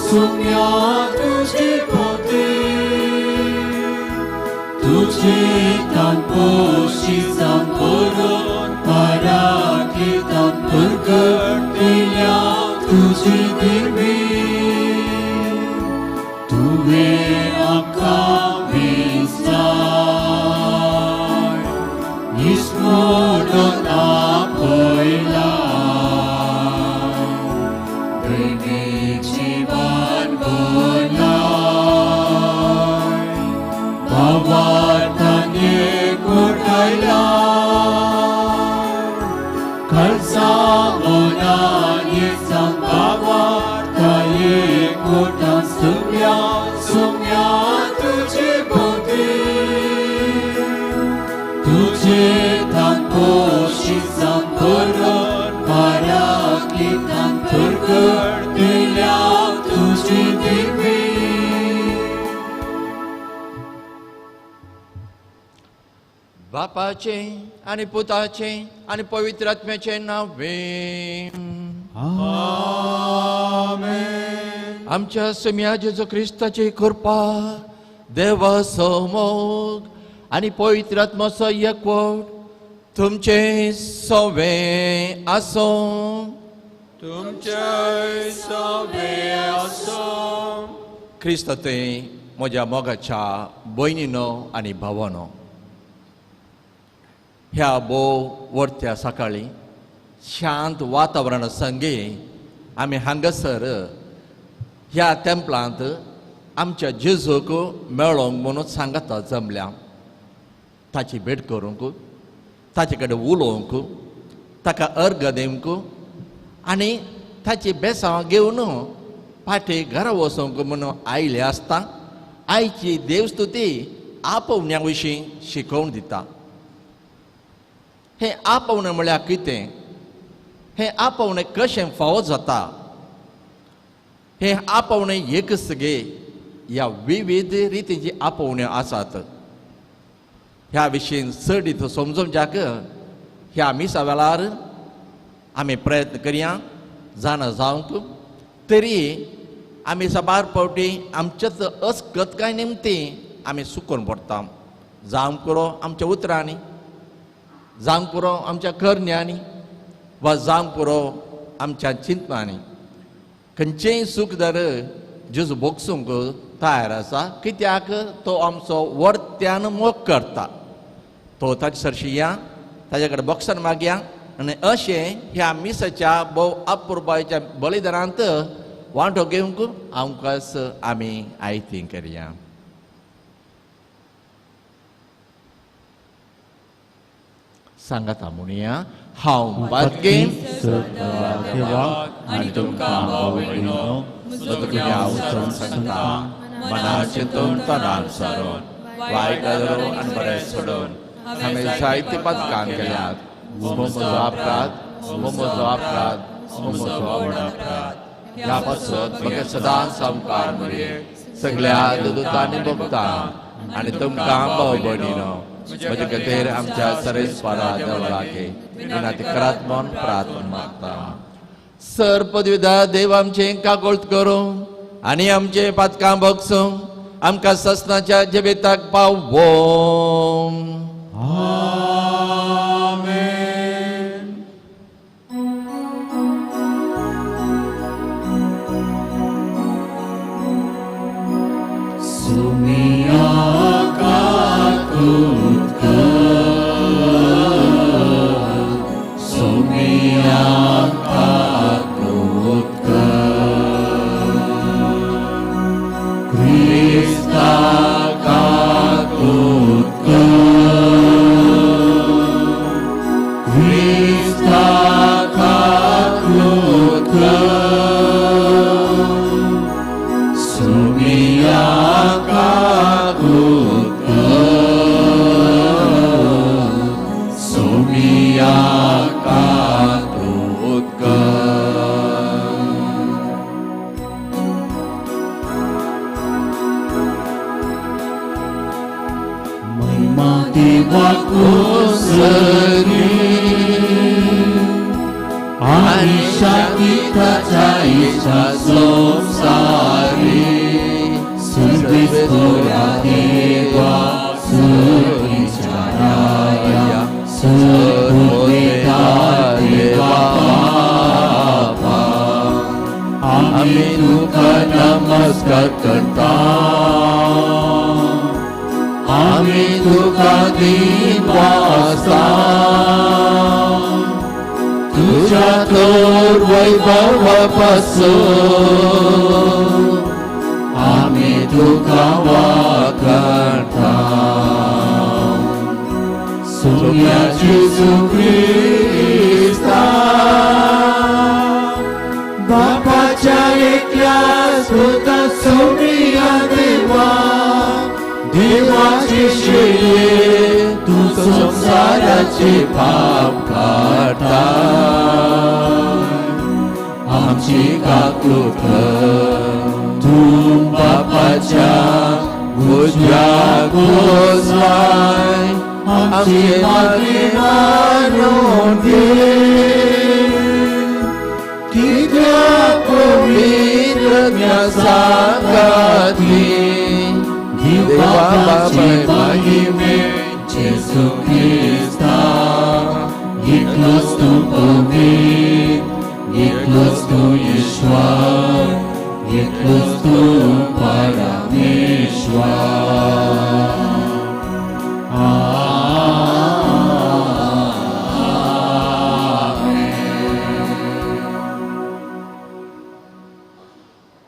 सुम्या तुझे पोते तुझे तान पोशिसान बरोवन पाराकितान परगटिल्या तुजी दिरवी तुवें आमकां विंचलाय इस्मोडोन आपयलाय दैवीक जिवन भरलाय भावार्थान एकवटायलाय खर्चा मनान येसान भावार्था एकवटान सुम्या सुम्या तुजे भोवती तुजे तान पोशिसान बरोवन पाराकितान परगटिल्या तुजी दिरवी. बापाचे आनी पुताचे आनी पवित्र आत्म्याचे नांवे. आमेन. आमच्या सुम्या जेजू क्रिस्ताची कृपा, देवाचो मोग आनी पवित्र आत्माचो एकवट तुमचे सवे आसूं. तुमचे सवे आसूं. क्रिस्त थंय म्हज्या मोगाच्या भयणीनो आनी भावानो, ह्या भोव वरत्या सकाळी शांत वातावरणा संगे आमी हांगासर ह्या तेंपलांत आमच्या जेजूक मेळोंक म्हणून सांगता जमल्या. ताची भेट करूंक, ताचे कडेन उलोवंक, ताका अर्घ दिवंक आनी ताची बेसांव घेवन फाटीं घरा वचूंक म्हणून आयले आसता आयची देवस्तुती आपोवण्या विशीं शिकोवन दिता. हें आपोवणें म्हळ्यार कितें, हें आपोवणें कशें फावो जाता, हें आपोवणें एकच गे ह्या विविध रितीची आपोवण्यो आसात. ह्या विशीं चडीत समजूंक ह्या मिसा वेळार आमी प्रयत्न करया जाणा जावंक. तरी आमी साबार फावटी आमचेच अस्कतकाय निमती आमी सुकून पडटा. जावंक पुरो आमच्या उतरांनी, जावंक पुरो आमच्या करण्यांनी वा जावंक पुरो आमच्या चिंतनांनी. खंयचेंय सूख दर जेजू भोगसूंक तयार आसा, कित्याक तो आमचो वर्त्यान मोग करता. तो ताचे सरशी या, ताचे कडेन बोक्सान मागया आनी अशें ह्या मिसाच्या भोव अपुरबायेच्या बलिदानांत वांटो घेवंक आमकां आमी आयती करया. सांगाता म्हणया, हांव बादगेन आनी तुमकां भाव भयणीनो उचलून सांगता, मनाचें तोंड तणान सारून वायट धरून आनी बरें सोडून हांवें जायते पदकां केल्यात. म्हजो अपराध, म्हजो अपराध, म्हजो व्हड अपराध. ह्या पासत म्हाका सदांच सामकार मरये सगळ्या दुतांनी भोगता आनी तुमकां भाव भयणीनो म्हजे खातीर आमच्या सरेस्वरा देवळाके विनंती करात म्हूण प्रार्थना मागता. सर पदवीधर देव आमचें कागोळत करूं आनी आमचें पातकां भोगसूं आमकां ससनाच्या जिविताक पावों. आमेन. सुमिया काकूत कर, सुमिया काकूत कर, क्रिस्ता काकूत कर, क्रिस्ता काकूत कर, सुमिया काकूत कर, सुमिया काकूत कर. महिमा देवाक सरी आनी शांती ताच्या इश्टा संवसारी सुर्वेस्पोरा देवा सुर्वीच्या राया सुर्वेदार देवा बापा आमी तुका नमस्कार करता आमी तुका दिनवासता तुझ्या थोर वैभवा पासून आमी तुका वाखाणता सोम्या जेजू क्रिस्ता बापाच्या एकल्या सुता सोम्या देवा देवाचे शेळये तूं संवसाराचे पाप काडटा आमची काकूट तूं बापाच्या उजव्या बसलाय आमची मागणी मानून घे कित्याक पवित्र सांगाती देवा बापाय महिमे जेजू क्रिस्ता एकलोच तूं पवित्र एकलोच तूं ईश्वर एकलोच तूं परमेश्वर.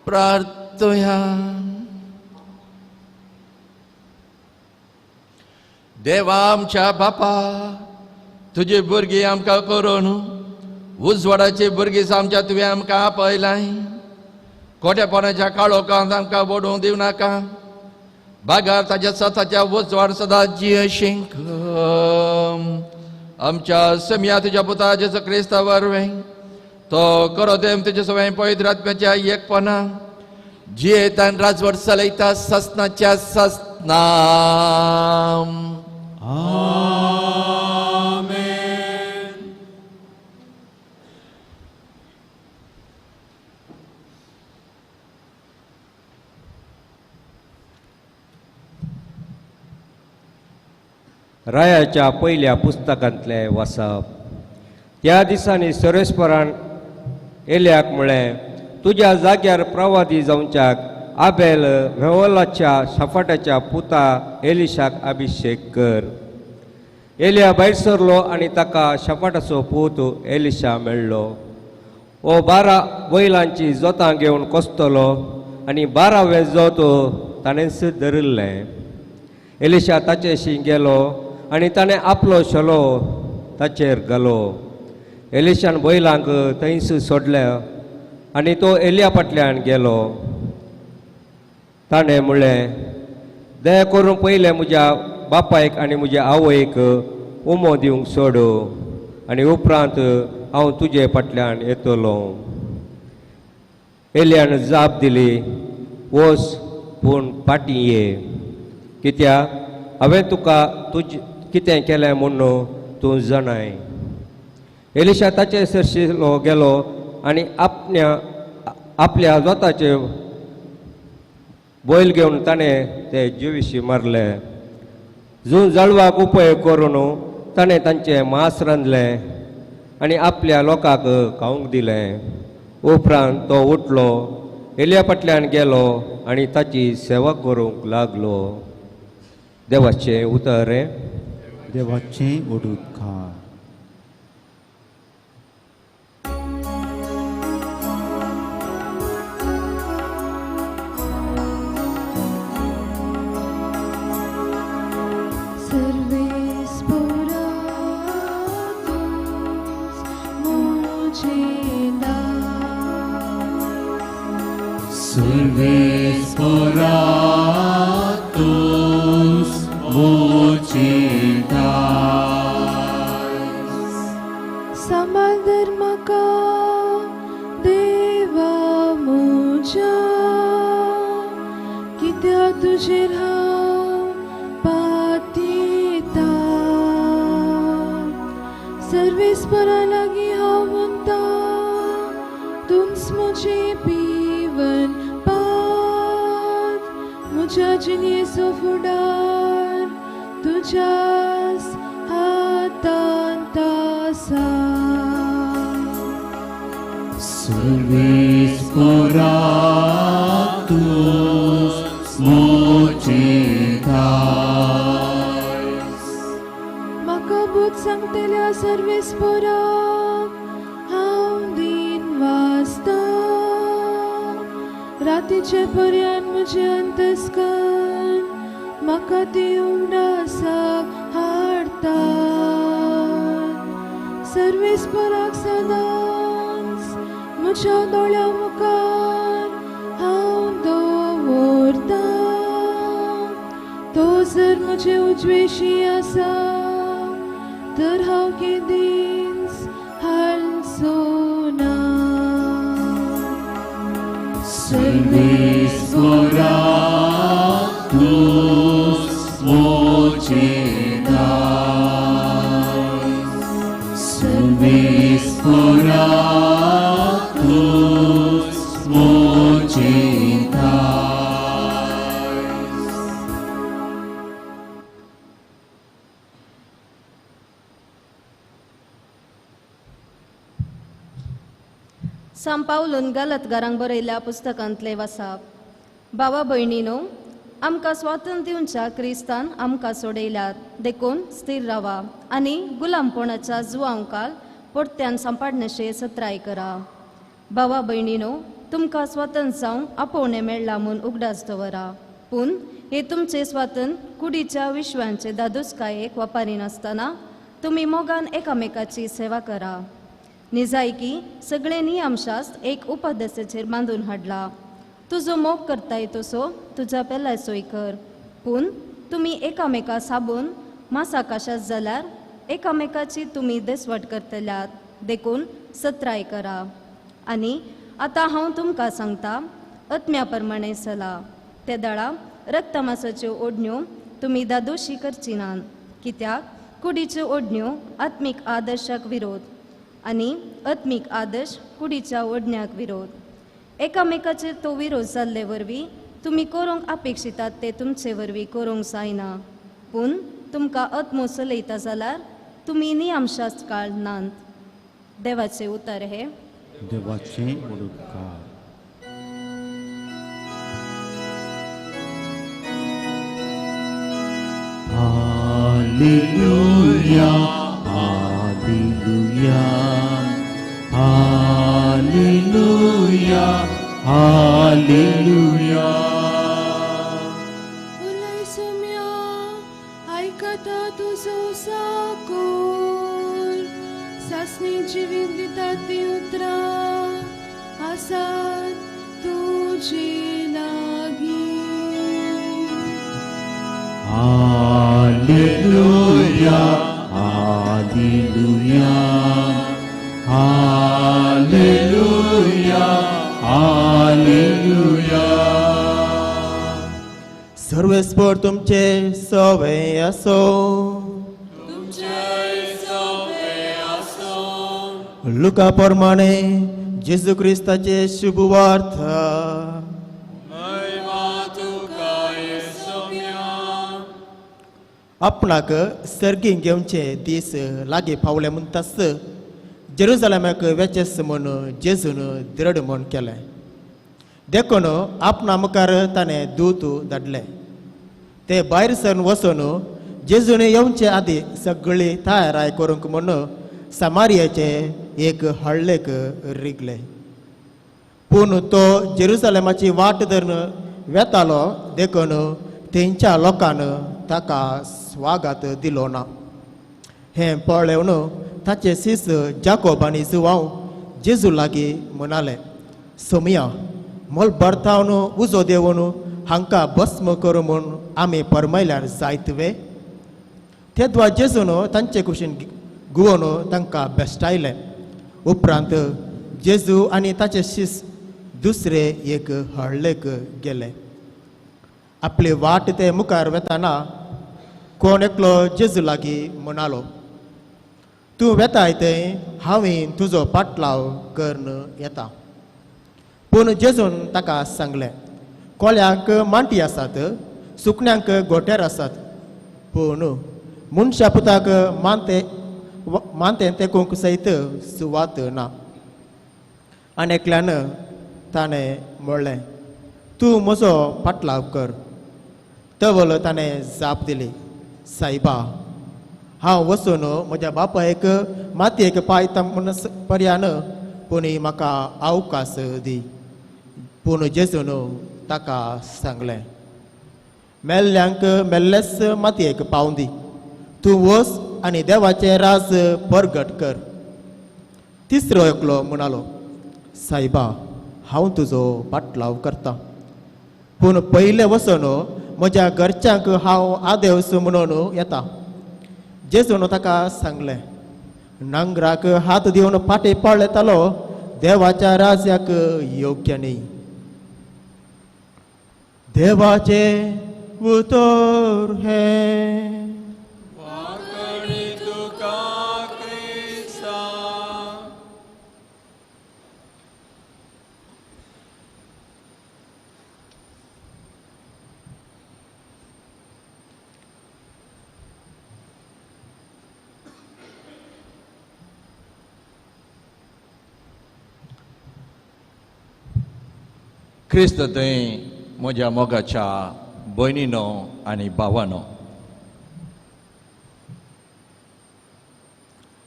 प्रार्थया. देवा आमच्या बापा तुजी भुरगीं आमकां करून उजवाडाची भुरगीं आमच्या तुवें आमकां आपयलाय खोटेपणाच्या काळोखांत आमकां वडोवंक दिवं नाका बागार ताच्या सताच्या उजवाड सदां जियेशींक आमच्या सम्या तुज्या पुता जेजू क्रिस्ता वरवीं तो करो देम तुजे सवय पवित्र आत्म्याच्या एकपणा जियेतान राजवट चलयता ससनाच्या ससना. आमेन. रायाच्या पयल्या पुस्तकांतलें वाचप. त्या दिसांनी सर्वेस्परान एलियाक म्हळें, तुज्या जाग्यार प्रवादी जावच्याक आबेल वेवलाच्या शाफाटाच्या पुता एलिशाक अभिशेक कर. एलिया भायर सरलो आनी ताका शाफाटाचो पूत एलिशा मेळ्ळो. हो 12 बैलांची जोतां घेवन कोसतलो आनी 12वें जोत ताणेंच धरिल्लें. एलिशा ताचेशी गेलो आनी ताणें आपलो शेलो ताचेर घालो. एलिशान बैलांक थंयच सोडले आनी तो एलिया फाटल्यान गेलो. ताणें म्हणलें, दया करून पयलें म्हज्या बापायक आनी म्हज्या आवयक उमो दिवंक सोड आनी उपरांत हांव तुजे फाटल्यान येतलो. एलियान जाप दिली, वच पूण फाटीं ये, कित्याक हांवें तुका तुज कितें केलें म्हूण तूं जाणाय. एलिशा ताचे सरशिलो गेलो आनी आपल्या जोताचे बैल घेवन ताणें ते जिविशी मारले. जून जळवाक उपयोग करून ताणें तांचें मांस रांदलें आनी आपल्या लोकांक खावंक दिलें. उपरांत तो उठलो, एलिया फाटल्यान गेलो आनी ताची सेवा करूंक लागलो. देवाचें उतर हें. देवाचें उडुपकार. Speratus mucitas. Samadharmaka deva muja कित्या तुजेर हांव पातयेता. सर्वेस्परा लागीं हांव म्हणटा, तुजें पिवन पात म्हज्या जिणेचो फुडार तुज्याच हातांत आसा. सर्वेस्परा तूं म्हजें दायज. म्हाका बूद सांगतल्या सर्वेस्पराक हांव दीन वाचता. रातीचे पर्यान म्हजें अंतस्कन म्हाका ती उगडासाक हाडटा. सर्वेस्पराक सदांच म्हज्या दोळ्या मुखार हांव दवरता. तो जर म्हजे उजवेशी आसा तर हांव केदींच हालचो ना. सर्वेस्परा तूं म्हजें दायज. सर्वेस्परा तूं म्हजें दायज. सांव पावलून गलतगारांक बरयल्ल्या पुस्तकांतले वासाप. भावा भयणीनो, आमकां स्वातंत्र्य दिवच्या क्रिस्तान आमकां सोडयल्यात, देखून स्थीर रावा आनी गुलामपणाच्या जुवांकाल परत्यान सांपाडणेशे सत्राय करा. भावा भयणीनो, तुमकां स्वातंत्र्य जावंक आपोवणें मेळ्ळां म्हूण उगडास दवरा, पूण हे तुमचें स्वातंत्र्य कुडीच्या विश्वांचे दादोसकायेक वापरिनासतना तुमी मोगान एकामेकाची सेवा करा. निजायकी सगळे नियमशास्त्र एक उपदेशाचेर बांदून हाडला. तुजो मोग करताय तसो तुज्या पेल्याचोय कर, पूण तुमी एकामेका साबून मासाकाशात जाल्यार एकामेकाची तुमी देसवट करतल्यात, देखून सत्राय करा. आनी आतां हांव तुमकां सांगता, आत्म्या प्रमाणे चला. ते दळा रक्तमासाच्यो ओडण्यो तुमी दादोशी करची नात, कित्याक कुडीच्यो ओडण्यो आत्मीक आदर्शाक विरोध आनी आत्मीक आदर्श कुडीच्या ओडण्याक विरोध. एकामेकाचेर तो विरोध जाल्ले वरवीं तुमी करूंक अपेक्षितात ते तुमचे वरवीं करूंक जायना, पूण तुमकां आत्मो चलयता जाल्यार तुमी नियमशास्त्र काळ नात. देवाचें उतर हें. देवाचें उपकार. Hallelujah, hallelujah, hallelujah, hallelujah. उलय सोम्या आयकता तुजो साकोर, सासणी जिवीत दिता ती उतरां आसात तुजे लागीं. Hallelujah, hallelujah, hallelujah, hallelujah. सर्वेस्पर तुमचे सवे असो. लुका प्रमाणे जेजू क्रिस्ताचे शुभवार्थ. आपणाक सर्गीं घेवचे दीस लागीं पावले म्हणटाच जेरुजलेमाक वेचेस म्हूण जेजून दृढ म्हूण केलें. देखून आपणा मुखार ताणें दूत धाडले. ते भायर सरून वचून जेजून येवचे आदीं सगळी तयाराय करूंक म्हूण समारियाचे एक हळ्ळेक रिगले. पूण तो जेरुजलेमाची वाट धरून वेतालो, देखून तेंच्या लोकान ताका स्वागत दिलो ना. हें पळोवन ताचे सीस जाकोब आनी जुवांव जेजू लागीं म्हणाले, सोमया मोल भरतावन उजो देवून हांकां भस्म करूं म्हूण आमी परमयल्यार जायत वे? तेद्वा जेजून तांचे कुशीन गुवोन तांकां बेश्टायले. उपरांत जेजू आनी ताचे शीस दुसरे एक हळ्ळेक गेले. आपली वाट ते मुखार वेताना कोण एकलो जेजू लागीं म्हणालो, तूं वेताय थंय हांवें तुजो पाटलाव करून येता. पूण जेजून ताका सांगलें, कोल्यांक मांटी आसात, सुकण्यांक गोट्यार आसात, पूण मनशा पुताक मानते मानतें तेकूंक सयत सुवात ना. आनी एकल्यान ताणें म्हणलें, तूं म्हजो फाटलाव कर. तवल ताणें जाप दिली, सायबा, हांव वचून म्हज्या बापायक मातयेक पायता म्हूण पर्यान पूण म्हाका अवकाश दी. पूण जेजून ताका सांगलें, मेल्ल्यांक मेल्लेच मातयेक पावूं दी, तूं वच आनी देवाचें राज परगट कर. तिसरो एकलो म्हणालो, सायबा, हांव तुजो पाटलाव करता, पूण पयलें वचून म्हज्या घरच्यांक हांव आदेवस म्हणून येता. जेजून ताका सांगलें, नांगराक हात दिवन फाटीं पळयतालो देवाच्या राज्याक योग्य न्ही. देवाचें उतर हें. क्रिस्त थंय म्हज्या मोगाच्या भयणीनो आनी भावानो,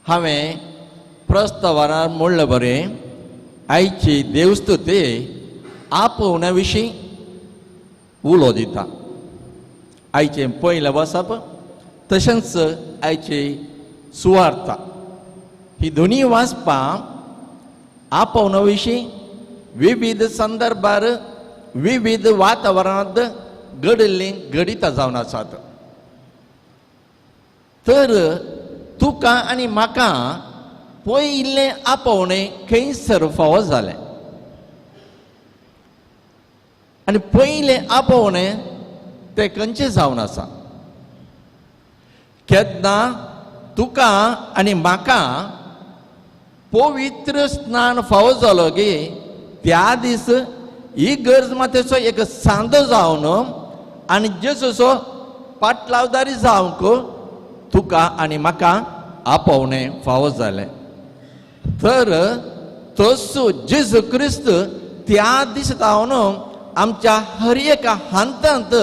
हांवें प्रस्तावनार म्हणलें बरें, आयची देवस्तुती आपोवण्या विशीं उलो दिता. आयचें पयलें वसप तशेंच आयची सुवार्ता ही दोनी वाचपां आपोवण्या विशीं विविध संदर्भार विविध वातावरणांत घडिल्लीं घडितां जावन आसात. तर तुका आनी म्हाका पयलें आपोवणें खंयसर फावो जालें आनी पयलें आपोवणें तें खंयचें जावन आसा? केन्ना तुका आनी म्हाका पवित्र स्नान फावो जालो की त्या दीस ही गरज मातेचो एक सांदो जावन आनी जेजूचो पाटलावदारी जावंक तुका आनी म्हाका आपोवणें फावो जालें. तर तसो जेजू क्रिस्त त्या दीस जावन आमच्या हर एका हातांत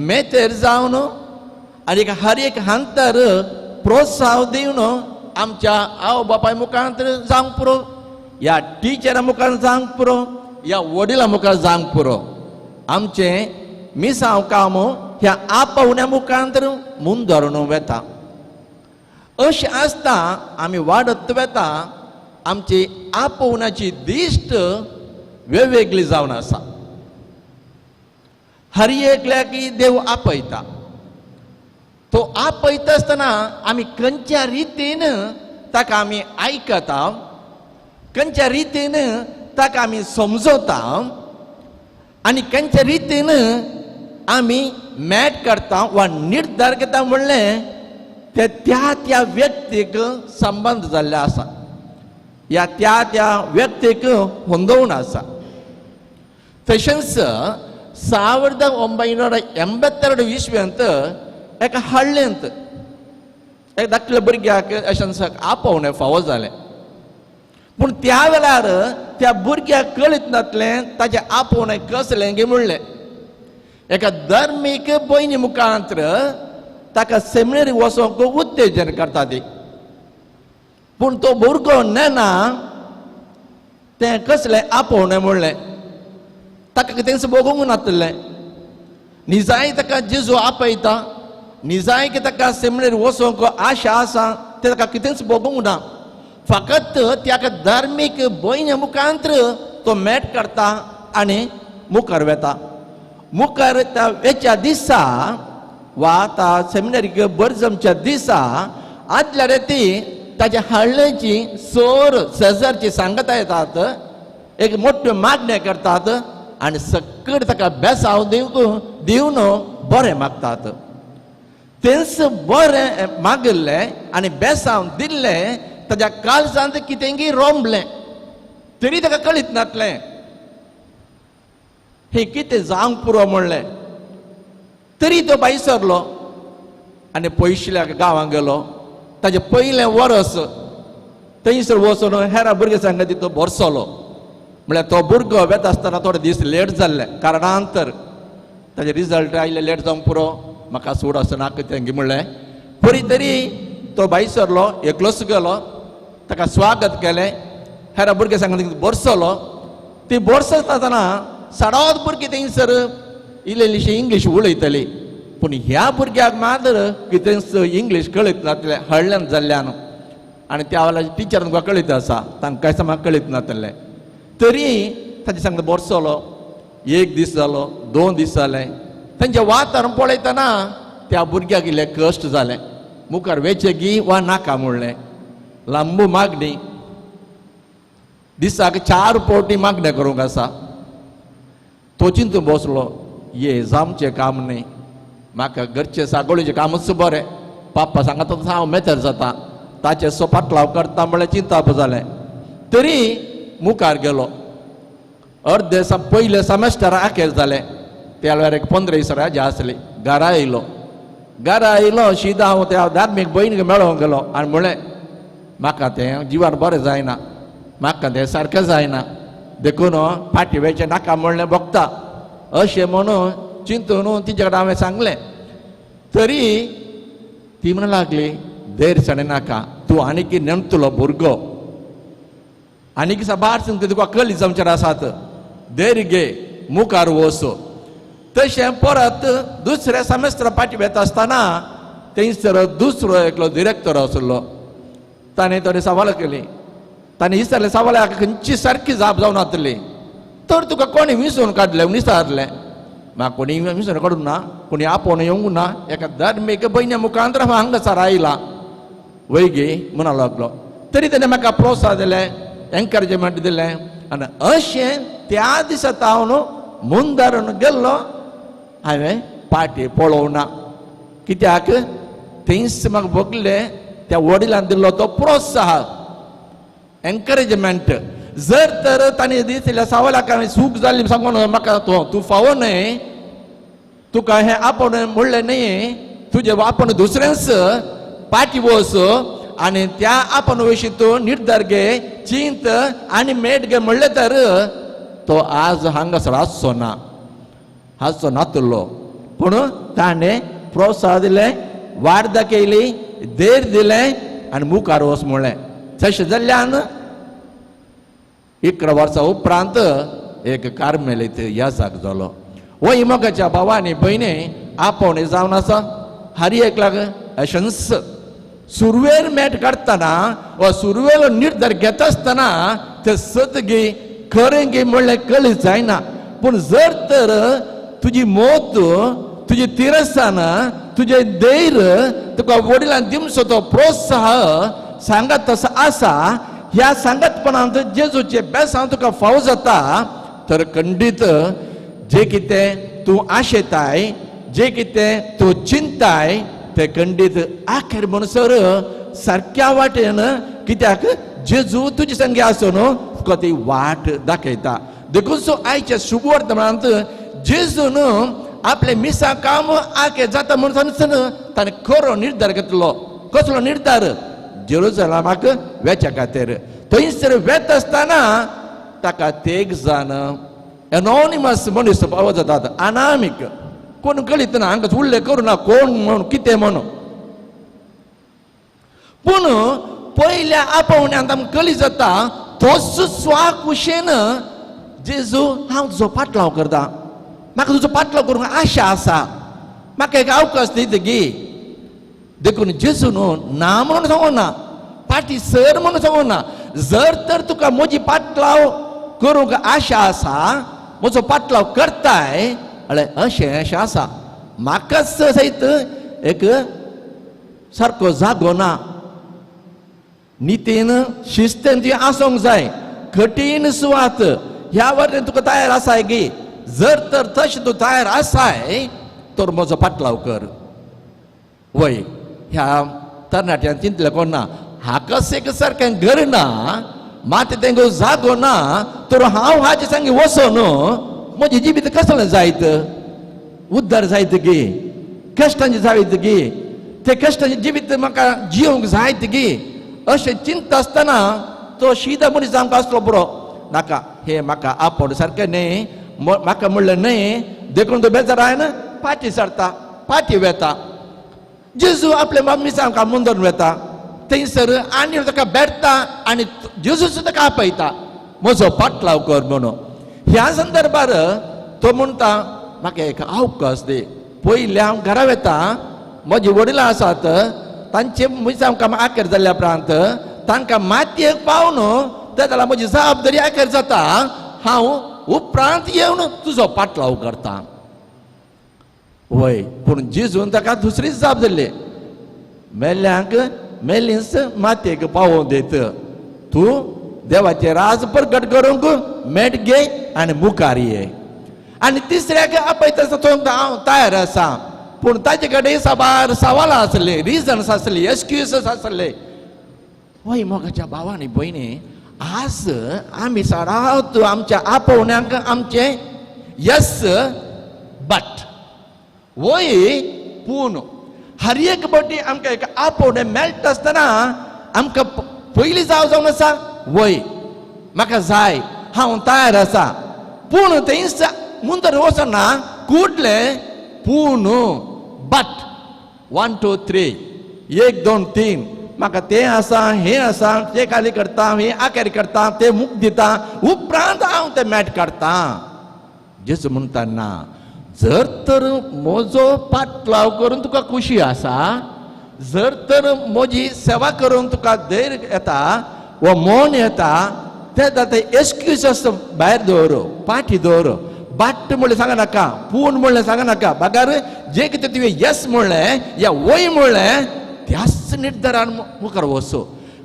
मेतेर जावन आनी हर एक हांतार प्रोत्साहन दिवन आमच्या आवय बापाय मुखार जावंक पुरो, ह्या टिचरा मुखार जावंक पुरो, ह्या वडिलां मुखार जावंक पुरो, आमचें मिसांव काम ह्या आपोवण्या मुखार मुंदरून वेता. अशें आसता आमी वाडत वेता, आमची आपोवण्याची दिश्ट वेगवेगळी जावन आसा. हर एकल्याक देव आपयता, तो आपयता आसतना आमी खंयच्या रितीन ताका आमी आयकता, खंयच्या रितीन ताका आमी समजता आनी खंयच्या रितीन आमी मॅट करता वा निर्धार घेता म्हणलें ते त्या त्या व्यक्तीक संबंद जाल्ले आसा, ह्या त्या त्या व्यक्तीक होंदोवन आसा. तशेंच 1982 इस्वेंत एका हळ्ळेंत एक धाकल्या भुरग्याक अशें आपोवणें फावो जालें. पूण त्या वेळार त्या भुरग्याक कळीत नासलें ताचें आपोवणें कसलें गे म्हणलें. एका धर्मीक भयणी मुखांत ताका सेमिनरी वचोंक उत्तेजन करता ती, पूण तो भुरगो नेना तें कसलें आपोवणें म्हणलें, ताका कितेंच भोगूंक नासलें. निजाय ताका जेजू आपयता, निजाय की ताका सेमिनरी वचोंक आशा आसा, तें ताका कितेंच भोगूंक ना. फकत त्या धार्मीक भयणी मुखांत तो मेट करता आनी मुखार वेता. मुखार त्या वेच्या दिसा वा त्या सेमिनरीक बर जमच्या दिसा आदल्या ती ताच्या हळ्ळेची सोर शेजारची सांगता येतात, एक मोठ्यो मागण्यो करतात आनी सकट ताका बेसांव दिवंक दिवन बरें मागतात. तेंच बरें मागिल्लें आनी बेसांव दिल्लें ताच्या काळजांत कितेंगी रोमलें तरी ताका कळीत नासलें. हें कितें जावंक पुरो म्हणलें. तरी तो भायर सरलो आनी पयशिल्ल्या गांवांत गेलो. ताजें पयलें वरस थंयसर वचून हेरा भुरग्यां सांगता तो भरसलो. म्हळ्यार तो भुरगो वेता आसतना थोडे दीस लेट जाल्ले कारणांतर ताजे रिजल्ट आयले लेट जावंक पुरो, म्हाका सूड आसना कितें म्हणलें. परी तरी तो भायर सरलो, एकलोच गेलो, ताका स्वागत केलें, हेरा भुरग्यां सांगता भरसलो. ती भरसता आसतना साडोत भुरगीं थंयसर इल्ली इल्लीशी इंग्लीश उलयतली, पूण ह्या भुरग्याक मात्र कितेंच इंग्लीश कळीत नासलें, हळ्ळ्यान जाल्ल्यान. आनी त्या वेळार टिचर तुमकां कळीत आसा, तांकां कांय म्हाका कळीत नासलें. तरी ताचे सांगता भरसलो. एक दीस जालो, 2 दीस जाले. तांचें वातावरण पळयतना त्या भुरग्याक इल्लें कश्ट जालें. मुखार वेचें गी वा नाका म्हणलें. लांबू मागणी, दिसाक 4 फावटी मागणें करूंक आसा. तो चिंतून बसलो, ये जामचें काम न्ही, म्हाका घरचें सागोळीचें कामूच बरें, पाप्पा सांगता तसो हांव मेतर जाता, ताचें सो पाटलाव करता म्हणल्यार चिंताप जालें. तरी मुखार गेलो. अर्दे पयलें सेमेस्टर आखेर जालें. त्या वेळार एक 15 दीस रजा आसली. घरा येयलो, घरा येयलो शिदा हांव त्या धार्मीक भयणीक मेळोंक गेलो आनी म्हणलें, म्हाका तें जिवान बरें जायना, म्हाका तें सारकें जायना, देखून फाटीं वेचें नाका म्हणलें भोगता अशें म्हणून चिंतून तिचे कडेन हांवें सांगलें. तरी ती म्हणूंक लागली, देर सणें नाका, तूं आनीक नेमतलो भुरगो, आनीक साबार सांगता तुका कली जावचेर आसात, देर घे, मुखार वच. तशें परत दुसऱ्या सेमेस्टर फाटीं वेता आसतना थंयसर दुसरो एकलो डिरेक्टर आसलो. ताणें थोडी सवालां केली. ताणें विचारलें, सवालाक खंयची सारकी जाप जावन नासली. तर तुका कोणी विसरून काडलें विचारलें. म्हाका कोणी विसरून काडूंक ना, कोणी आपोवन येवंक ना, एका धार्मीक भयण्या मुखांतर हांव हांगासर आयलां वय गे म्हणूंक लागलो. तरी ताणें म्हाका प्रोत्साहन दिलें, एनकरेजमेंट दिलें. आनी अशें त्या दिसा हांव मुंदारून गेल्लो. हांवें पाटी पळोवना, कित्याक थंयच म्हाका भोगलें त्या वडिलान दिल्लो तो प्रोत्साह, एनकरेजमेंट. जर तर ताणें दिसल्या सवालाक हांवें चूक जाली सांगून म्हाका तो तूं फावो न्हय, तुका हें आपोवन म्हणलें न्हय, तुजें आपोवन दुसरेंच पाटी वच आनी त्या आपोवन विशीं तूं निर्धार घे, चिंत आनी मेट घे म्हणलें तर तो आज हांगासर आसचो ना, हाचो नातुल्लो. पूण ताणें प्रोत्साह दिलें, वाट दाखयली, देर दिलें आनी मुखार वच म्हणलें. तशें जाल्ल्यान 11 वर्सां उपरांत एक कार्मेलीत याजाक जालो. हो इमोगाच्या भावांनी भयणी आपोवणें जावन आसा. हर एकल्याक अशेंच सुरवेर मेट काडटना वा सुरवेलो निर्धार घेता आसतना ते सत गे खरें गे म्हणलें कळीत जायना. पूण जर तर तुजी मोत, तुजी तिरसान, तुजें धैर्य, तुका वडिलान दिवचो तो प्रोत्साह सांगत तसो आसा, ह्या सांगतपणांत जेजूचें बेसांव तुका फावो जाता, तर खंडीत जे कितें तूं आशेताय, जे कितें तूं चिंताय, ते खंडीत आखेर म्हणसर सारक्या वाटेन, कित्याक जेजू तुजे संगे आसून तुका ती वाट दाखयता. देखून सो आयच्या शुभवर्तमानांत जेजून आपले मिसा काम आखे जाता म्हणून ताणें खरो निर्धार घेतलो. कसलो निर्धार? जेरुजलामाक वेच्या खातीर. थंयसर वेता आसतना ताका तेग जाण एनॉनिमस मनीस पावत जातात, अनामीक, कोण कळीत ना, हांगा उल्लेख करूं ना कोण म्हणून कितें म्हणून. पूण पयल्या आपोवण्यांत आमकां कळी जाता तोच स्वाकुशेन जेजू हांव तुजो पाटलाव करता, म्हाका तुजो पाटलाव करूंक आशा आसा, म्हाका एक अवकाश दिता गी. देखून जेजू न्हू ना म्हणून सांगूना, पाटी सर म्हणून सांगूना. जर तर तुका म्हजी पाटलाव करूंक आशा आसा, म्हजो पाटलाव करताय, अशें अशें आसा, म्हाका सयत एक सारको जागो ना, नितीन शिस्तेन ती आसूंक जाय, कठीण सुवात ह्या वाटेन तुका तयार आसाय गी. जर तर तशें तूं तयार आसाय तर म्हजो पाटलाव कर. वय ह्या तरणाट्यान चिंतलें कोण ना, हाका एक सारकें घर ना, मात तेंगो जागो ना, तर हांव हाचे सांगी वचोन म्हजें जिवीत कसलें जायत, उद्धार जायत गे, कश्टांचें जायत गे, ते कश्टांचें जिवीत म्हाका जिवंक जायत गे अशें चिंता आसतना तो शीदा मनीस आमकां आसलो बरो नाका, हे म्हाका आपोवणें सारकें न्हय, म्हाका म्हणलें न्हय, देखून तो बेजारान पाटी सरता, पाटी वेता. जेजू आपले मम्मी आमकां मुंदरून वेता, थंयसर आनी ताका भेटता आनी जेजू ताका आपयता, म्हजो पाटलाव कर म्हणून. ह्या संदर्भार तो म्हणटा म्हाका एक अवकाश दी, पयलें हांव घरा वेता, म्हजी वडिलां आसात तांचे मिसांव काम आखेर जाल्ल्या उपरांत तांकां मातयेक पावन ते जाल्यार म्हजी जबाबदारी आखेर जाता, हांव उपरांत येवन तुजो पाटलाव करता. वय, पूण जेजून ताका दुसरीच जाप दिल्ली, मेल्ल्यांक मेल्लींच मातयेक पावोवन दित, तूं देवाचें राज प्रगट करूंक मेट घे आनी मुखार ये. आनी तिसऱ्याक आपयता आसतना तो हांव तयार आसा, पूण ताचे कडेन साबार सवालां आसलीं, रिजन्स आसली, एक्सक्युजीस आसले. वय मोगाच्या भावांनी भयणी, आज आमी सारात आमच्या आपोवण्यांक आमचें यस बट वय पूण हर एक बटी आमकां एक आपोवणें मेळटा आसतना आमकां पयलीं जाव जावन आसा, वय म्हाका जाय, हांव तयार आसा, पूण थंयच मुंदर वचना कुडलें पूण बट 1 2 3 1 2 3 म्हाका तें आसा, हें आसा, तें खाली करता, हें आकेर करता, तें मुख दिता, उपरांत हांव तें मॅट काडटा. जेजू म्हणटा ना, जर तर म्हजो पाटलाव करून तुका खुशी आसा, जर तर म्हजी सेवा करून तुका धैर्य येता वा मन येता, ते जाता एक्सक्यूज भायर दवर, पाटी दवर, बट म्हणलें सांग नाका, पूण म्हणलें सांग नाका, बगर जे कितें तुवें येस म्हणलें या वय म्हणलें त्याच निर्धारान मुखार वचो.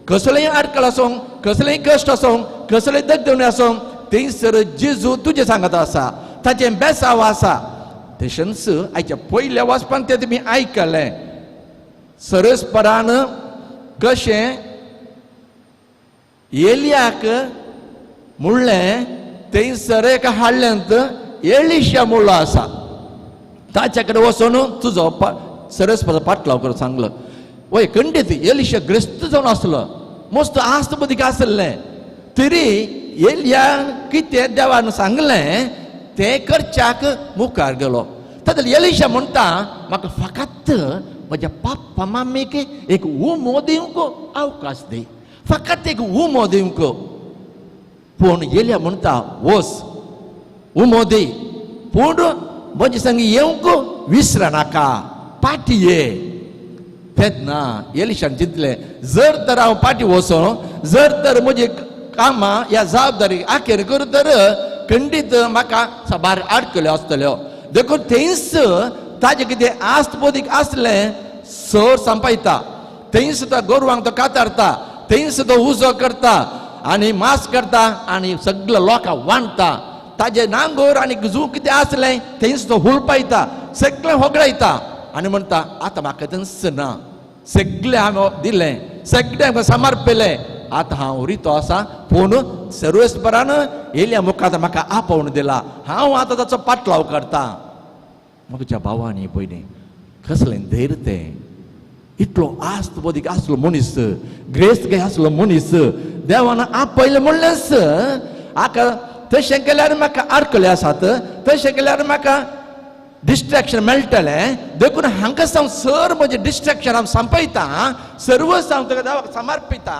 कसलेय आडकळ आसूं, कसलेय कश्ट आसूं, कसलेय दगदगणे आसूं, थंयसर जेजू तुजें सांगत आसा, ताचें बेसाव आसा. तशेंच आयच्या पयल्या वाचपान तें तुमी आयकलें, सरसपरान कशें एलियाक म्हणलें थंयसर एका हाडल्यांत एलिशा म्हणलो आसा, ताच्या कडेन वचून तुजो सरसपराचो पाटलाव करून सांगलो. वय खंडीत एलिशा ग्रस्त जावन आसलो, मस्त आस्त बदीक आसलें, तरी एलिया कितें देवान सांगलें तें करच्याक मुखार गेलो. तातूंत एलिशा म्हणटा म्हाका फकत म्हज्या पाप्पा मामीक एक उमो दिवंक अवकाश दी, फकत एक उमो दिवंक. पूण एलिया म्हणटा वच उमो दी, पूण म्हजे संग येवंक विसरनाका, पाटी ये. तेन्ना एलिशान चिंतलें, जर तर हांव पाटी वचों, जर तर म्हजी कामां ह्या जबाबदारी आखेर करूं तर खंडीत म्हाका साबार आडकल्यो आसतल्यो. देखून थंयच ताजें कितें आस्त बोदीक आसलें सर सांपायता, थंयच तो गोरवांक तो कातारता, थंयच तो उजो करता आनी मास करता आनी सगळ्या लोकांक वांटता. ताजें नांगोर आनी जू कितें आसलें थंयच तो हुलपायता, सगळें होगडायता आनी म्हणटा आतां म्हाका थंयच ना, सगळें हांवें दिलें, सगळें आमकां समर्पिलें, आतां हांव रितो आसा, पूण सर्वेस्परान येयल्या मुखार म्हाका आपोवन दिला, हांव आतां ताचो पाटलाव करता. म्हज्या भावांनी भयणी, कसलें धैर्य तें, इतलो आस्त बोदीक आसलो मनीस, ग्रेस्त काय आसलो मनीस, देवान आपयलें म्हणलेंच आका तशें केल्यार म्हाका आडकले आसात, तशें केल्यार म्हाका डिस्ट्रेक्शन मेळटलें, देखून हांकां हांव सर म्हजें डिस्ट्रेक्शन हांव सांपयता, सर्वस हांव ताका देवाक समर्पिता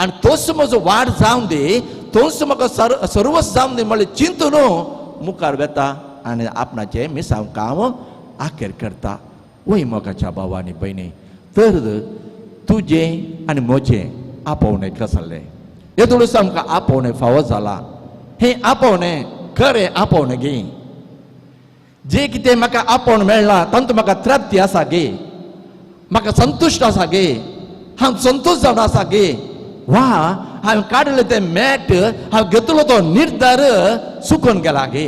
आनी तोच म्हजो वाड जावन दी, तोच म्हाका सर्वस जावन दी म्हणलें चिंतून मुखार वेता आनी आपणाचें मिसांव काम आखेर करता. वय मोगाच्या भावा आनी भयणी, तर तुजें आनी म्हजें आपोवणें कसलें, येदोळूच आमकां आपोवणें फावो जालां, हें आपोवणें खरें आपोवणें गे, जे कितें म्हाका आपोवण मेळ्ळां तातूंत म्हाका तृप्ती आसा गे, म्हाका संतुश्ट आसा गे, हांव संतोश जावन आसा गे, वा हांवें काडलें तें मॅट, हांव घेतलो तो निर्धार चुकून गेला गे.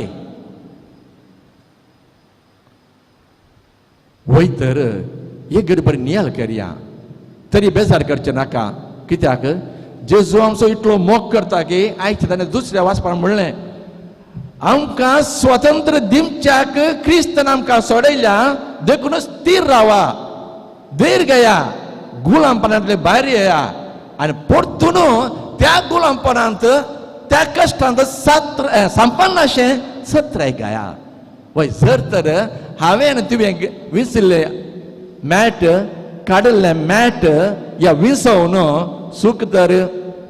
वय तर एक गडबड नियाल करया, तरी बेजार करचें नाका, कित्याक जेजू आमचो इतलो मोग करता की आयचे ताणें दुसऱ्या वाचपान म्हणलें, आमकां स्वतंत्र दिवच्याक क्रिस्तान आमकां सोडयल्या, देखून स्थीर रावा, धैर्य घेया, गुलामपणांतले भायर येया आनी परतून त्या गुलामपणांत त्या कश्टांत सात्र संपन्न अशें सत्राय गाया. वय जर तर हांवें आनी तुवें विसरले मॅट काडिल्लें मॅट या विसवून सूख तर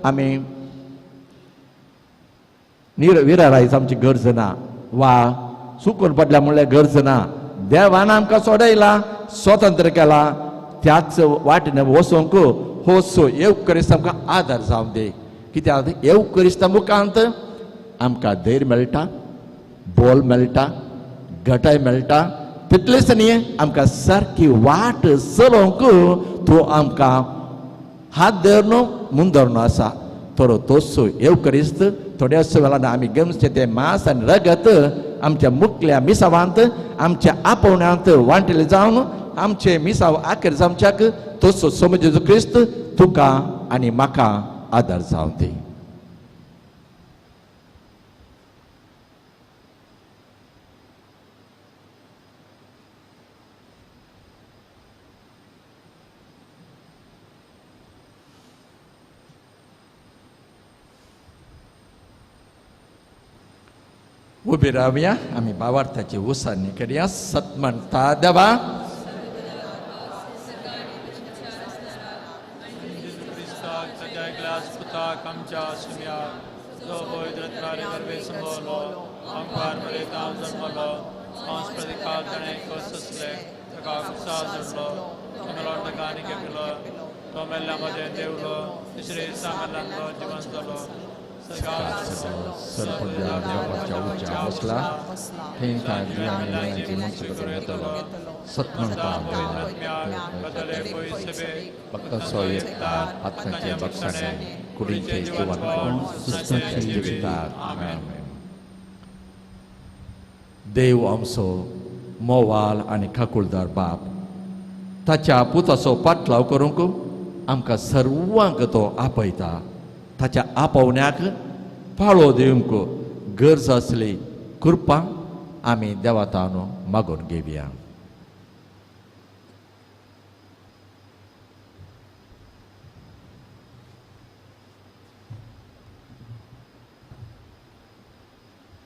आमी विरारायच आमची गरज ना वा सुकून पडल्या म्हणल्यार गरज ना. देवान आमकां सोडयला, स्वतंत्र केला, त्याच वाटेन वचोंक हो सो येवकरिस्त आमकां आदार जावं दी. कित्याक येवकरिस्त मुखांत आमकां धैर्य मेळटा, बोल मेळटा, घटाय मेळटा, तितलेच न्ही आमकां सारकी वाट चलोवंक तूं आमकां हात धरून मुंदरनो आसा. तर तोसो येवकरिस्त थोड्याच वेळान आमी गमचें तें मांस आनी रगत आमच्या मुखल्या मिसावांत आमच्या आपोवण्यांत वांटेले जावन आमचे मिसाव आखेर जावच्याक तसो समज जेजू क्रिस्त तुका आनी म्हाका आदार जावं दी. उबी रावया, आमी भावार्थाची उसारणी करया. सत म्हणटा देवा, देव आमचो मोवाल आनी काकुळदार बाप, ताच्या पुताचो पाटलाव करूंक आमकां सर्वांक तो आपयता. ताच्या आपोवण्याक पाळो दिवंक गरज आसली कृपा आमी देवातान मागून घेवया.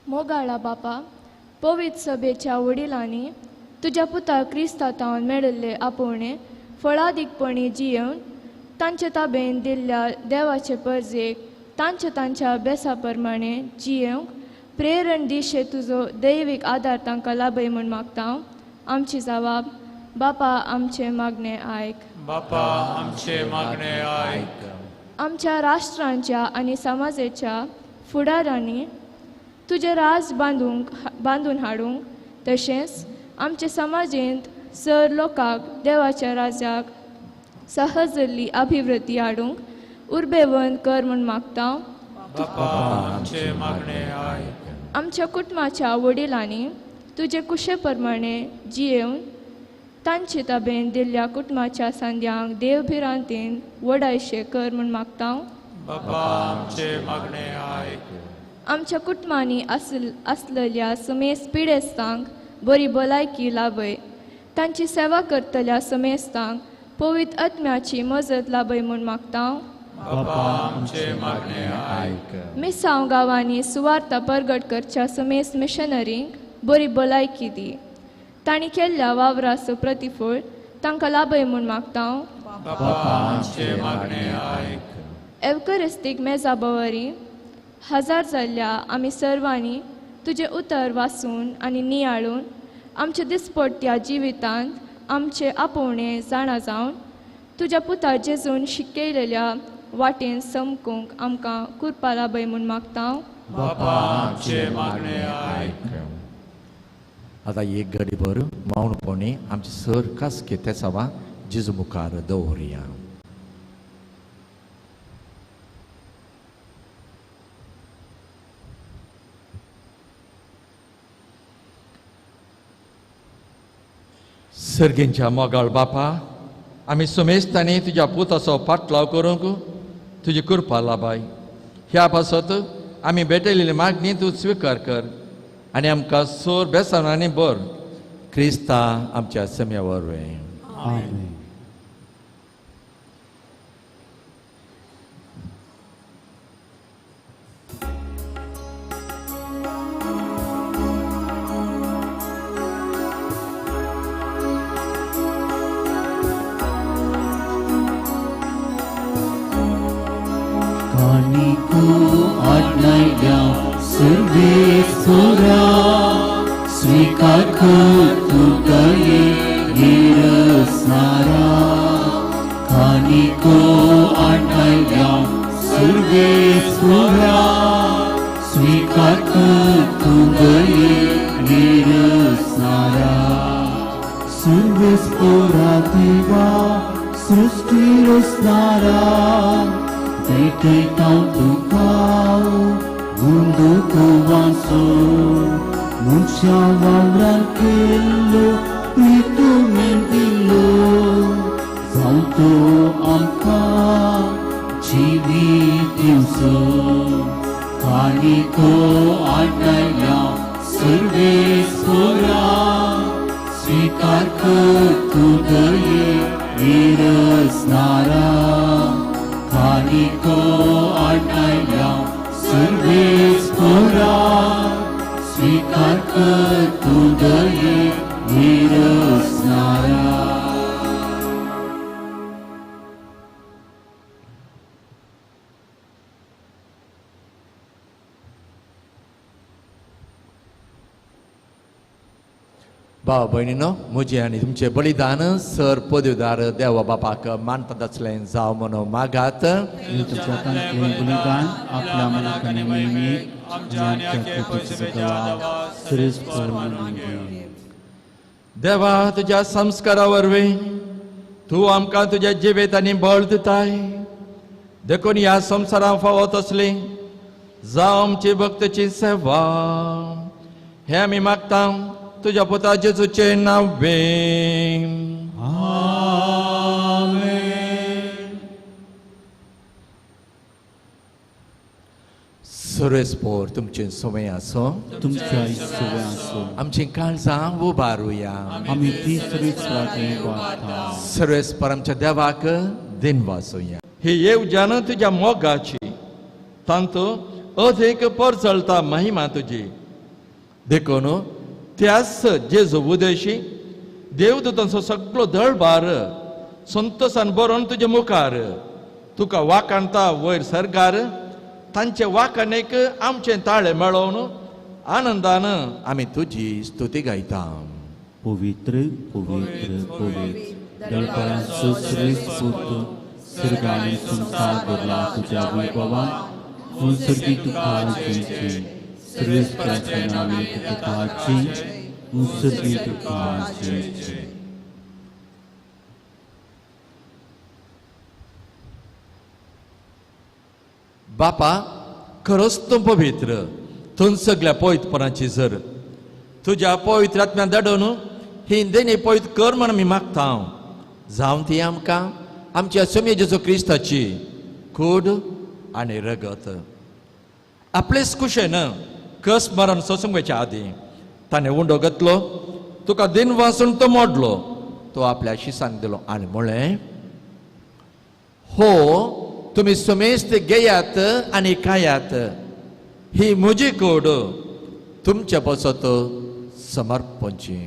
मोगाळा बापा, पवित्र सभेच्या वडिलांनी तुज्या पुता क्रिस्ता तावन मेळिल्ले आपोवणे फळादीकपणी जियेवन तांचे ताबेन दिल्ल्या देवाचे परजेक तांच्या तांच्या अभ्यासा प्रमाणे जियेवंक प्रेरण दिशे तुजो दैवीक आदार तांकां लाभय म्हूण मागता. आमची जवाब बापा आमचे मागणे आयक. बापा आमचे मागणे आयक. आमच्या राष्ट्रांच्या आनी समाजाच्या फुडारांनी तुजें राज बांदून हाडूंक तशेंच आमचे समाजेंत सर लोकांक देवाच्या राजाक सहजल्ली अभिवृद्धी हाडूंक उर्बेवंत कर म्हूण मागता. आमच्या कुटुंबाच्या वडिलांनी तुजे कुशे प्रमाणे जियेवन तांचे ताबेन दिल्ल्या कुटुंबाच्या संद्यांक देवभिरांतेन वडायशे कर म्हूण मागता. आमच्या कुटुंबांनी आसलेल्या समेस्त पिडेस्तांक बरी भलायकी लाभय, तांची सेवा करतल्या समेस्तांक पवित्र आत्म्याची मजत लाभय म्हूण मागता. मिसांव गांवांनी सुवार्ता परगट करच्या समेस्त मिशनरींक बरी भलायकी दी, तांणी केल्ल्या वावराचो प्रतिफळ तांकां लाभय म्हूण मागता. एवकरिस्तीक मेजा बवरी हजार जाल्ल्या आमी सर्वांनी तुजें उतर वाचून आनी नियाळून आमच्या दिसपट्ट्या जिवितांत आमचे आपोवणे जाणा जावन तुज्या पुता जेजून शिकयलेल्या वाटेन समकूंक आमकां कृपा लाभय म्हूण मागता. आतां एक घडीभर मौनपणी आमचे सर कासके तेसावा जेजू मुखार दवरुया. सर्गींच्या मोगाळ बापा, आमी सुमेस्तांनी तुज्या पुताचो पाटलाव करूंक तुजी कृपा लाबाय. ह्या पासत आमी भेटयलेली मागणी तूं स्विकार कर. आनी आमकां सोर बेसन आनी बर क्रिस्ता आमच्या सम्या वरवीं. आमेन. कानिको आज्ञा सर्वेश्वरा स्वीकार कर तू दये निरसनारा. कानिको आज्ञा सर्वेश्वरा स्वीकार कर तू दये निरसनारा. सर्वेश्वरा देवा सृष्टी रचणारा भेटयता तुका गुंडो वासो मनशा वावरान केल्लो प्रितू मेंदिल्लो जावं तो आमकां जिवीत दिवचो. कानिको आडल्या सर्वेश्वरा स्वीकार कर तूं दये निरसनारा. कानिको आडल्या सर्वेश्वरा स्वीकार कर तूं दये निरसनारा. भाव भयणीनो, म्हजें आनी तुमचें बलिदान सर पदवीदार देवा बापाक मानतात आसलें जावं म्हणून मागात. बलिदान आपल्या मनाक देवा, तुज्या संस्कारा वरवीं तूं आमकां तुज्या जिवेत आनी बळ दिताय, देखून ह्या संवसारांत फावो तसली जावं आमची भक्तीची सेवा. हें आमी मागता तुज्या पुता जेजूचें नांवे. आमेन. सर्वेस्पोर तुमचें सवय आसो, तुमच्या सवय आसो. आमचीं काळजां उबारुया, आमी ती सर्वेस्पराचें उबारता. सर्वेस्पर आमच्या देवाक दिनवासुया. ही येवजण तुज्या मोगाची, तांतू अधीक परजळटा महिमा तुजी, देखून त्यास जेजू उदेशी देवदूतांचो सगळो दळबार संतोसान बरोवन तुजे मुखार तुका वाखाणता वयर सरकार. तांचे वाखाणेक आमचें ताळे मेळोवन आनंदान आमी तुजी स्तुती गायता. पवित्र पवित्र पवित्र दळबारांचो श्रेश्ठ पूत, स्वर्गाने संवसार भरला तुज्या वैभवान. तूं सर्गी तुका जयची, सर्वेस्पराच्या नावे तुका जय, तूं सर्गी तुका जयची. बापा, खरोच तूं पवित्र, तूं सगळ्या पवित्रपणाची जर तुज्या पवित्र आत्म्यान धाडून ही देणी पवित्र कर म्हण आमी मागता. जावं ती आमकां आमच्या स्वामी जेजू क्रिस्ताची कूड आनी रगत. आपलेच कुशेन कस मरण सोसूंक आदीं ताणें उंडो घेतलो, तुका दिन वासून तो मोडलो, तो आपल्या शिसांक दिलो आनी म्हळें, हो तुमी समेस्त घेयात आनी खायात, ही म्हजी कूड तुमच्या पासत समर्पणची.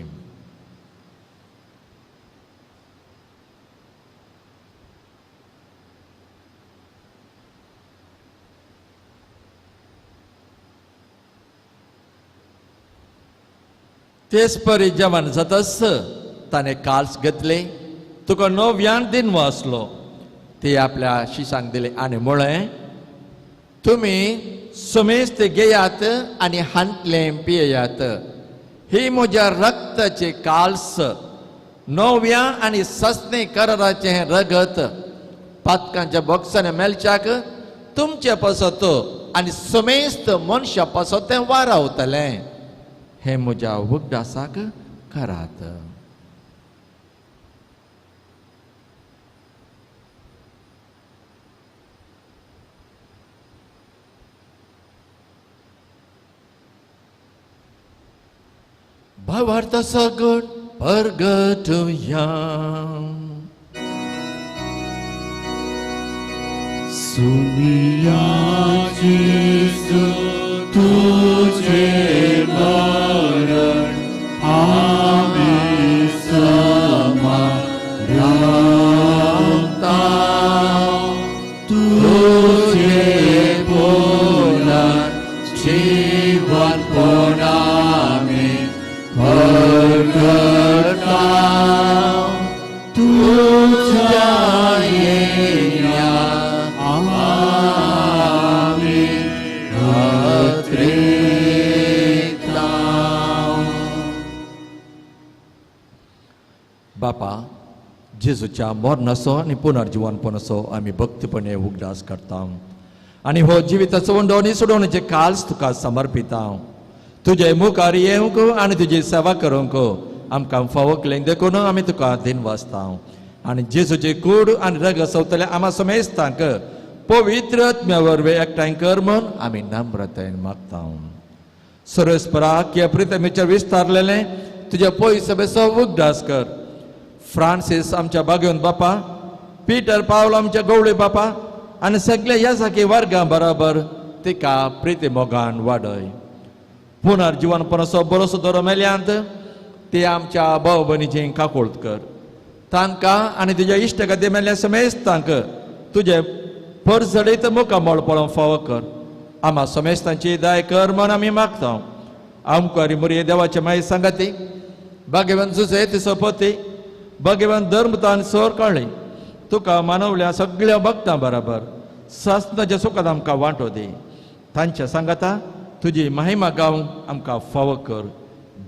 तेच परी जेवण जातच ताणें काल्स घेतले, तुका नव्यान दिन वाचलो, ते आपल्या शिसांक दिले आनी म्हळें, तुमी समेस्त घेयात आनी हांतलें पियेयात, ही म्हज्या रक्ताचे काल्स, नव्या आनी सस्ने कराराचें हें रगत पातकांच्या बॉक्सांनी मेळच्याक तुमचे पासत आनी समेस्त मनशा पासत तें वारावतलें. हें म्हज्या उगडासाक करात. भावार्थ सगळ परगटुया. सुमिया जेजू तुझे मरण आमी समारंता, तुझे बोला जीवनपण आमी परगटा, तुझ्या येण्या आमी अत्रेता. बापा, जेजूच्या मरणाचो आनी पुनर्जिवनपणाचो आमी भक्तीपणे उगडास करता आनी हो जिविताचो वंडो आनी सोडोवण्याचे काल्स तुका समर्पिता. तुजे मुखार येवंक आनी तुजी सेवा करूंक आमकां फावकलें देखून आमी तुका दिनवासता. आनी जेजूची कूड आनी रगत सोंपतले आमा समेस्तांक पवित्र आत्म्या वरवीं एकठांय कर म्हूण आमी नम्रतायेन मागता. सरस्पराक ह्या प्रितमेचेर विस्तारलेलें तुज्या पयसो उगडास कर. फ्रांसीस आमच्या बागेवन बापा, पीटर पावल आमच्या गवळे बापा आनी सगल्या ह्या सारकी वर्गां बराबर तिका प्रिती मोगान वाडय. पुनर्जिवनपणाचो बरोसो दरो मेल्यांत ते आमच्या भाव भयणीची काकुळट कर. तांकां आनी तुज्या इश्ट गती मेल्ल्या समेस्तांक तुजे परजडीत मुखामळ पळोवंक फावो कर. आमा समेस्तांची दाय कर म्हूण आमी मागता. आमकां मुरये देवाचे मागीर सांगाती भाग्यवान जुजे ती सोपती भगवान धर्मतान सोर काडली तुका मानवल्या सगळ्या भक्तां बराबर सासनाच्या सुखात आमकां वांटो दी. तांच्या सांगाता तुजी महिमा गावंक आमकां फावो कर.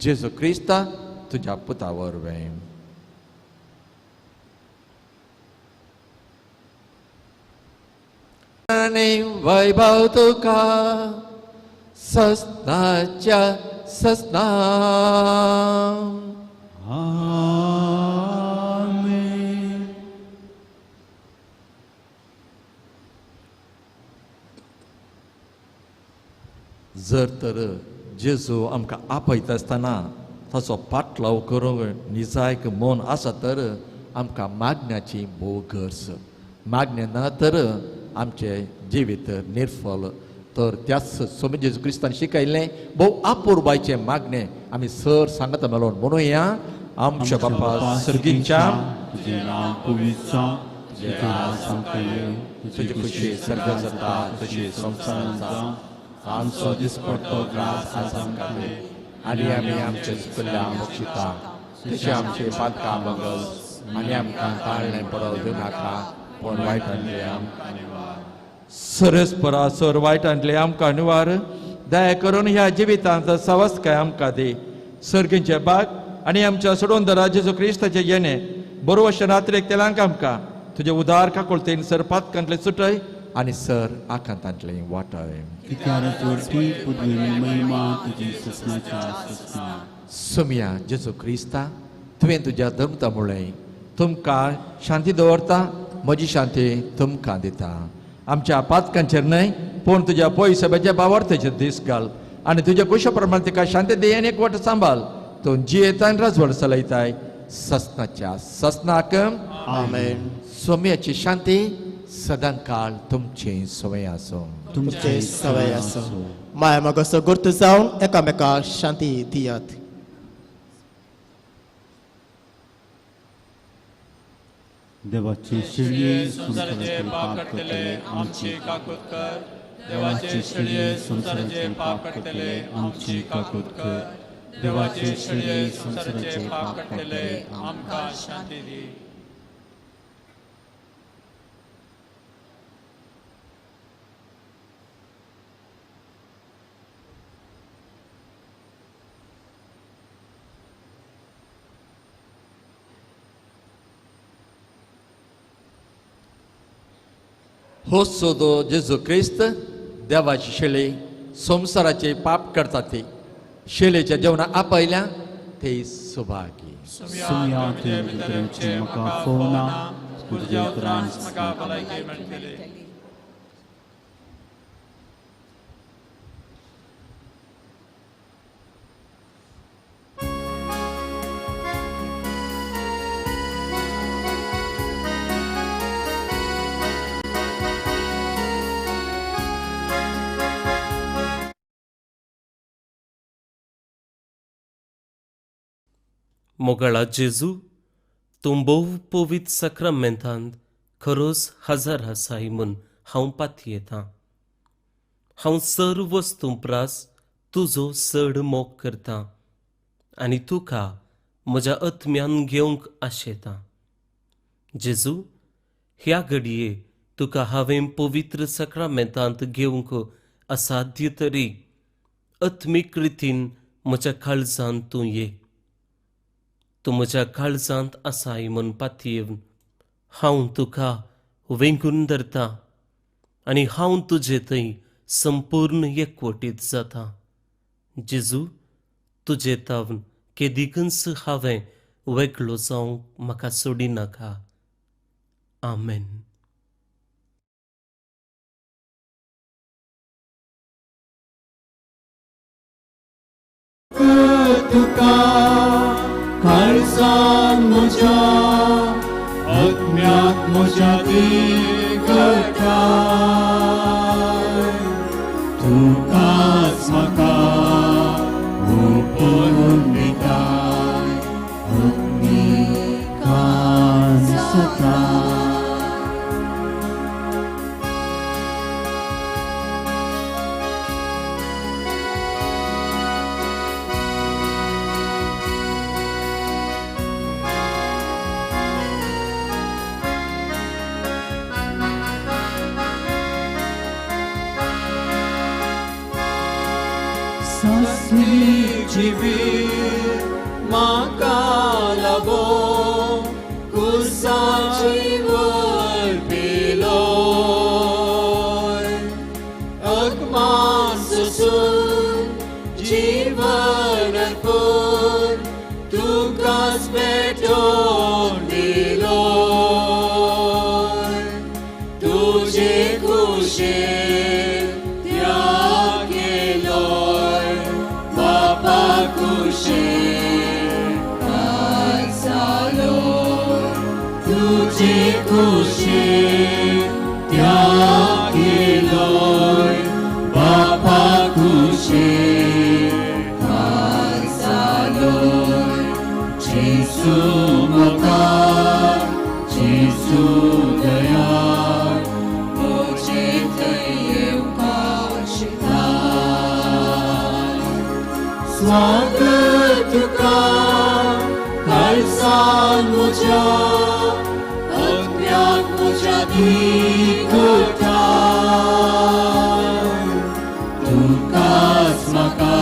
जेजू क्रिस्ता तुज्या पुता वरवीं. आनी वैभव तुका ससनाच्या ससना. आमेन. जर तर जेजू आमकां आपयता आसतना ताचो पाटलाव करूंक निजायक मन आसा तर आमकां मागण्याची भोव गरज. मागणें ना तर आमचें जिवीत निर्फल. तर त्याच स्वामी जेजू क्रिस्तान शिकयल्लें भोव अपुरबायचें मागणें आमी सर सांगता मेळोवन म्हणुया. आमच्या बापा सर्गीच्या, तुजें नांव पवित्र जावं, तुजें राज आमकां येवं, तुजी खुशी सर्गांत जाता तशी संवसारांत जावं. आमचो दिसपट्टो ग्रास आज आमकां दी आनी आमी आमचे चुकल्ल्या बक्षिता तशें आमचे पातकां बगल आनी आमकां ताळणें पडोवं दिवनाका, पूण वायटांतलें आमकां निवार. सरस्परा सर वायटांतलें आमकां निवार. दया करून ह्या जिवितांत सवस्काय आमकां दी. सर्गींचे बाग आनी आमच्या सोडोवन जेजू क्रिस्ताचे येणे बरोवश्य रात्रेक तेलांक आमकां तुजे उदार काकुळतेन सर पातकांतलें सुटय आनी सर आकांतांतलें वाटय. सोमया जेजू क्रिस्ता, तुवें तुज्या धर्मता म्हळें तुमकां शांती दवरता, म्हजी शांती तुमकां दिता. आमच्या पातकांचेर न्हय पूण तुज्या पयसब्याच्या बावार्थेचेर दीस घाल आनी तुज्या कुशा प्रमाण तिका शांती दी आनी एक वाट सांबाळ. तूं जियेता आनी राजवट चलयताय ससनाच्या ससनाक. आमेन. सोम्याची शांती सदांकाळ तुमचे सवय आसूं. तुमचे सवय आसूं. माया मोगाचो गुर्त जावन एकामेका शांती दियात. देवाचे शिळये संवसाराचे पाप करतले आमची काकूत कर. देवाचे शिळये संवसाराचे पाप करतले आमची काकूत कर. देवाचे शिळये संवसाराचे पाप करतले आमकां शांती दी. हो सोदो जेजू क्रिस्त देवाची शेळी संवसाराचे पाप करता ती शेळेच्या जेवणा आपयल्या ते सुभागी. सुमया तुवें भितर येवचें म्हाका फोवना, तुज्या उतरान म्हाका भलायकी मेळटली. मोगाळा जेजू, तूं भोव पवित्र साक्रामेंतांत खरोच हजर आसाय म्हूण हांव पातयेतां. हांव सर्व वस्तूं प्रास तुजो चड मोग करतां आनी तुका म्हज्या आत्म्यान घेवंक आशेतां. जेजू, ह्या घडये तुका हांवें पवित्र साक्रामेंतांत घेवंक असाध्य तरी आत्मीक रितीन म्हज्या काळजांत तूं ये. तूं म्हज्या काळजांत आसाय म्हूण पातयेवन हांव तुका वेंगून धरतां आनी हांव तुजे थंय संपूर्ण एकवटीत जाता. जेजू, तुजे तावन केदिकूच हांवें वेगळो जावंक म्हाका सोडिनाका. आमेन. तुका काळजान म्हज्या आत्म्याक म्हज्या दिगताय, तुकाच म्हाका ओंपून दिताय आत्मिकान सताय. सासणी जिवीत म्हाका लागो कुसाची वयर पेलोय, अकमान सोसून जीवन अर्पून तुकाच भेटोवन दिलोय. तुजे कुशेन त्याग केलोय बापा कुशेन काय जालो, तुजे कुशेन त्याग केलोय बापा कुशेन काय जालोय. जेजू म्हाका, जेजू दयाळ, म्हजे थंय येवपाक शिकय. स्वागत तुका काळजान म्हज्या आत्म्याक म्हज्या दिगताय, तुकाच म्हाका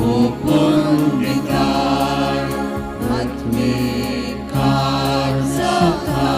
ओंपून दिताय आत्मिकान सताय.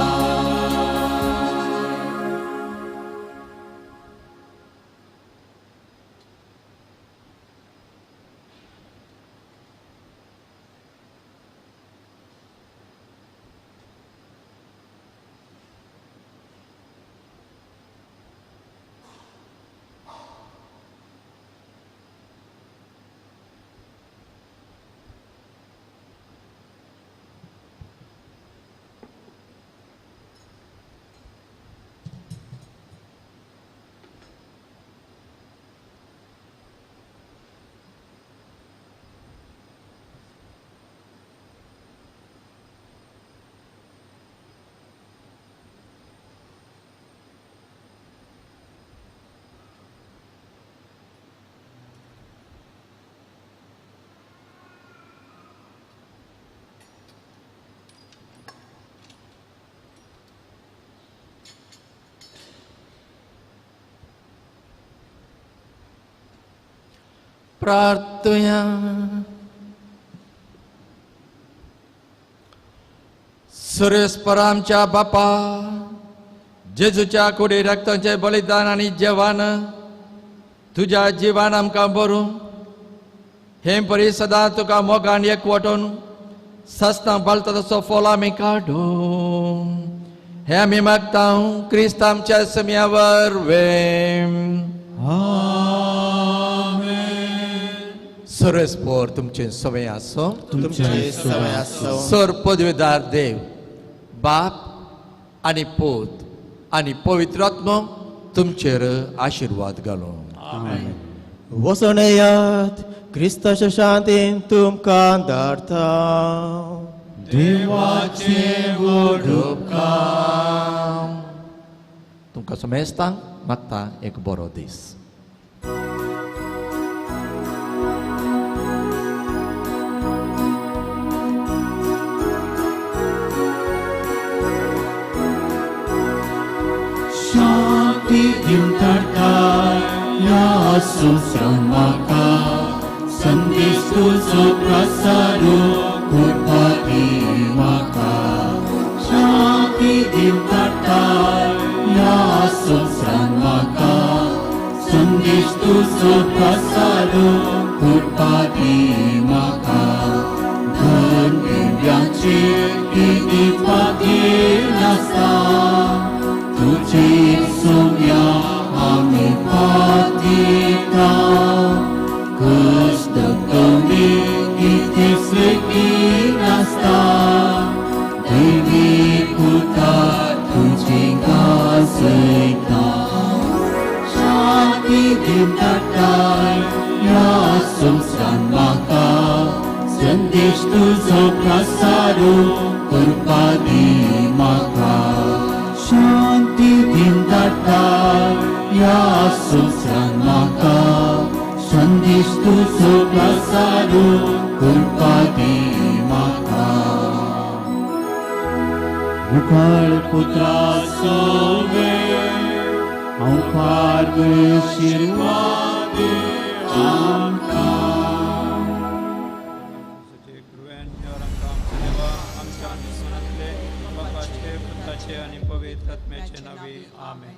प्रार्थुया. सुरेस्पर आमच्या बापा, जेजूच्या कुडी रक्ताचें बलिदान आनी जेवण तुज्या जिवान आमकां बरूं हे परी सदां तुका मोगान एकवटून सस्तां पालता तसो फोल आमी काडूं हे आमी मागता क्रिस्त आमच्या सम्या वरवीं. सरस्पोर तुमचे सवय आसो, तुमचे सवय आसो. सर पदवीदार देव बाप आनी पूत आनी पवित्र आत्मो तुमचेर आशिर्वाद घालूं. वचोन येयात, क्रिस्ताच्या शांतीन तुमकां धाडटा. देवाचें व्हड उपकार. तुमकां समेस्तांक मागता एक बरो दीस. शांती दिवन धाडटा ह्या संवसारांत म्हाका, संदेश तुजो प्रसारू कृपा दी म्हाका. शांती दिवन धाडटा ह्या संवसारांत म्हाका, संदेश तुजो प्रसारू कृपा दी म्हाका. धन दिव्याचे कितें पागेर आसा, तुझे सोम्या आमी पातयेता. कश्ट कमी कितें सेगीत आसता, दैवी कुता तुजी गाजयता. शांती दिवन धाडटा ह्या संवसारांत म्हाका, संदेश तुजो प्रसारू कृपा दी म्हाका. शांती दिवन धाडटा ह्या संवसारांत म्हाका, संदेश तुजो प्रसारू कृपा दी म्हाका. मुखाळ पुत्रा सोवे हांव पार्वशिर्वाद आमकां. आमच्या मनांतले बापाचे पुताचे आनी पवित्र आत्म्याचे नांवी आमेन.